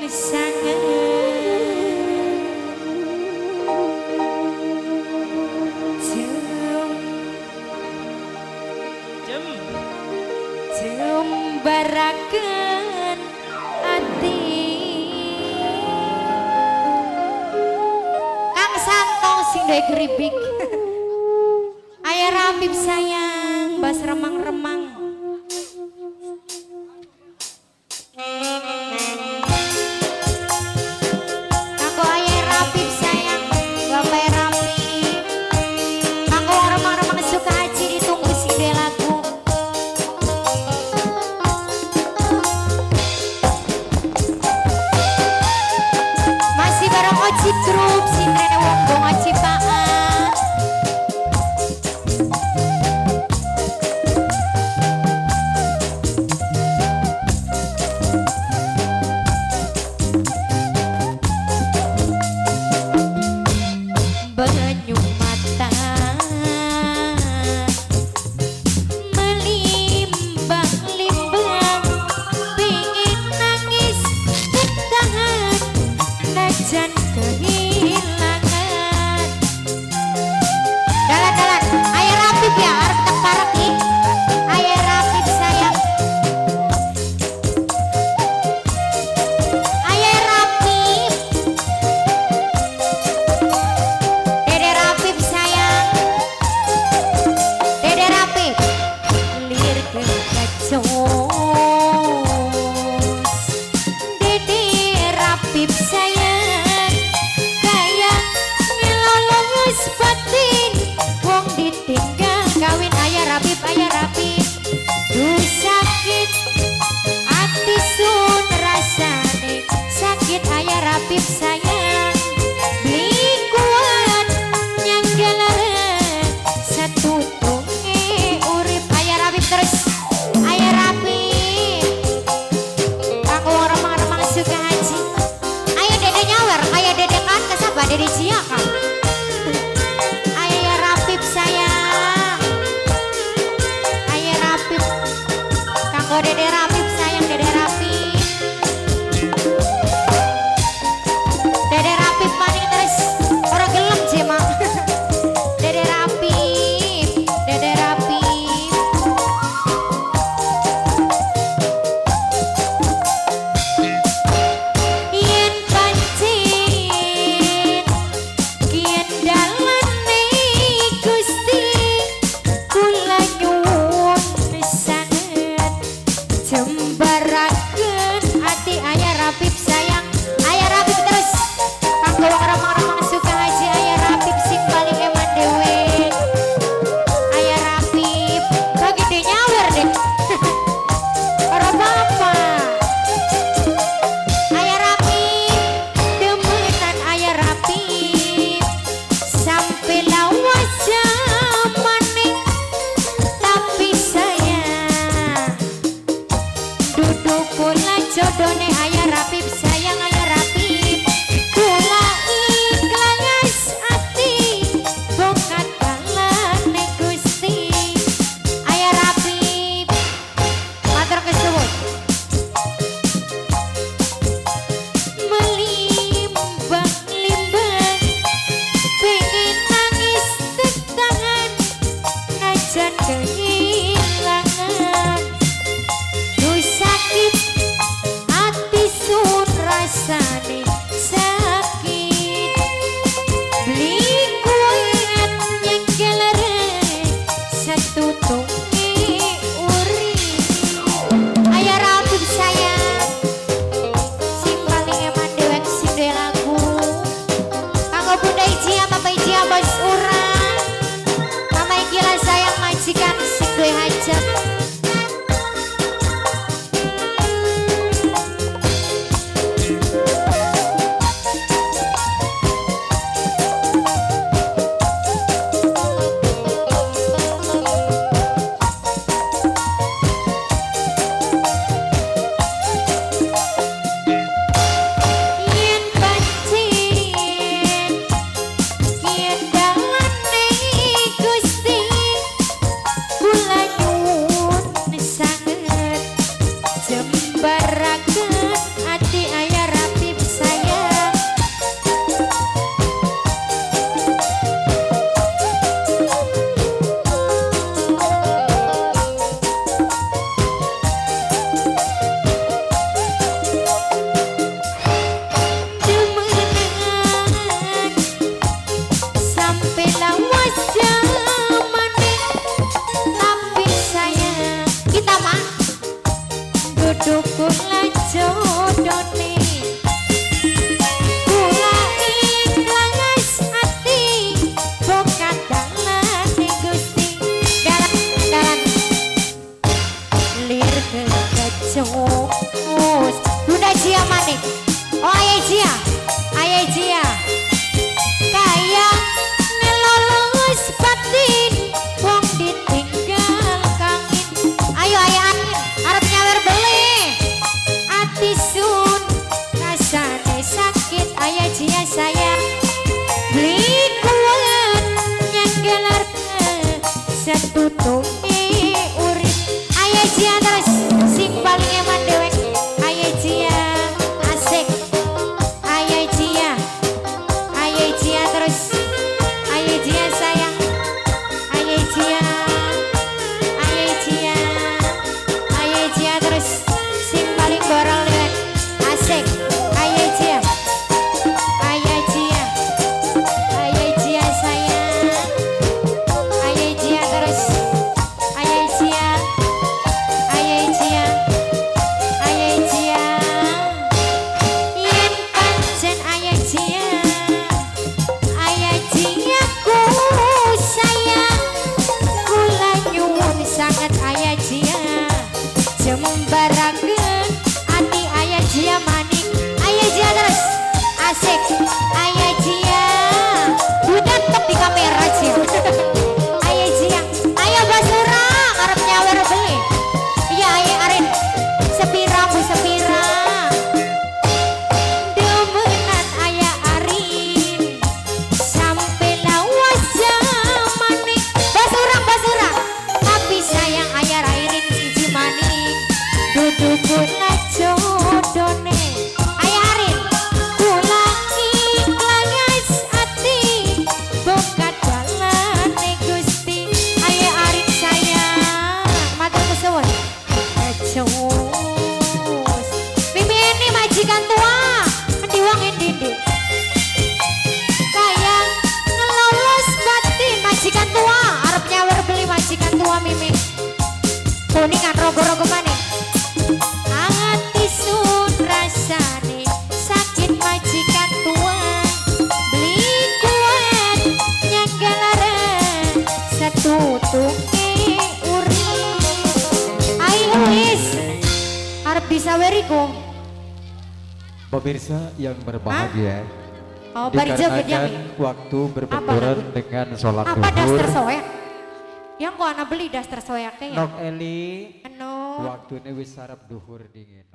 sanget jem Jem. Jembaraken ati. Kang Santo sing duwe keripik. Ayah Rabib sayang, bas remang-remang. Kanggo ayah Rabib sayang, bapak Rabib. Kanggo remang-remang suka haji ditunggu sing duwe lagu. Masih bareng Oci Group, sintrene wong dong Oci Paan. Banyu mata melimbang-limbang, pingin nangis tahan najan kehilangan. Dalan-dalan, ayah Rapip ya, arep tak parek nih. Ayah Rapip sayang. Ayah Rapip. Dede Rapip sayang. Dede Rapip. Lir kekacos. Dede Rapip sayang. Kaya ngelolongus batin. Wong ditinggal kawin ayah Rapip, ayah Rapip. Duh sakit ati sun rasane sakit ayah Rapip sayang. Beli kuat nyanggelare satu tunge urip ayah Rapip terus ayah Rapip. Aku remang-remang suka haji. Ayo dede nyawer kayak dede kan kesapa dede cia kan. Ayah Rapip sayang. Ayah Rapip. Kanggo dede Rapip sayang, dede Rapip. Dede Rapip maning terus ora gelem jema. Dede Rapip, Dede Rapip. Yen pancen kian dalane Gusti kula nyuwun sanget jembaraken ati ayah Rapip sayang, ayah Rapip terus kanggo wong remang-remang suka haji ayah Rapip sing paling eman dhewe. Ayah Rapip bagi de nyawer deh. Ora apa-apa. Ayah Rapip, demenan ayah Rapip, sampai lawas zamane, tapi sayang, duduk kula jodone ayah Rapip sayang, ayah Rapip, kula ikhlas ati, bokat dalane Gusti, ayah Rapip, matur kesuwun. Melimbang-limbang pengen nangis tetangan najan kehilangan. Duh sakit ati sun rasane sakit beli kuat nyenggelere satu tunge urip. Ayah Rapip sayang sing paling eman dewek sing duwe lagu. Kanggo Bunda Ijia, Mama Ijia, bos urang. Mama Ikila sayang majikan sing duwe hajat. Yen pancen kian dalane Gusti kula nyuwun sanget jembaraken ati ayah Rapip. kula jodone. Kula ikhlas ati bokat dalane Gusti. Dalan dalan lir kecus. Bunda Jia maning. Oh, Ayah Jia, Ayah Jia. Kaya ngelolos batin wong ditinggal kangin. Ayo ayah Arin, arep nyawer beli. Ati sun rasane sakit, Ayah Jia sayang. Beli kuat nyanggelar setutupe urip. Ayah Jia terus sing paling eman dewek. Ayah Jia asik. Ayah Jia, Ayah Jia terus. Ayah Jia sayang. Ayah Jia, Ayah Jia, Ayah Jia terus sing paling borol dewek. Asik. Ayah Jia, Ayah Jia, Ayah Jia sayang. Ayah Jia terus. Ayah Jia, Ayah Jia, Ayah Jia. Yen pancen Ayah Jia, Ayah Jia ku sayang. Kula nyuwun sanget, Ayah Jia, jembaraken ati Ayah Jia maning. Ayah Jia terus asik. Ayah Jia. Bunda tetep di kamera Jia. Ayah Jia. Ayo Basura arep nyawer beli. Iya, Ayah Arin. Sepira bu sepira. Demenan Ayah Arin sampai lawas zamane. Basura, Basura. Tapi sayang Ayah Arin siji maning. Dudu kula jodone. Ayah Arin. Kula ikhlas ati bokat dalane Gusti. Ayah Arin sayang. Matur kesuwun. Ecus. Mimi ini majikan tua. Endi wong endi endi. Kaya ngelolos batin majikan tua. Arep nyawer beli majikan tua Mimi. Kuningan rogo-rogo maning. Ati sun rasane sakit majikan tua. Beli kuat nyanggalare setutuke urip. Ayo wis. Arep disaweriku. Pemirsa yang berbahagia, Oh, bari joget ya, dikarenakan Mi? waktu berbenturan Apa dengan sholat Apa duhur. Daster soyak? Yang kok anak beli daster soyaknya ya? Nok Eli, Eno. waktunya wis sarap duhur dingin.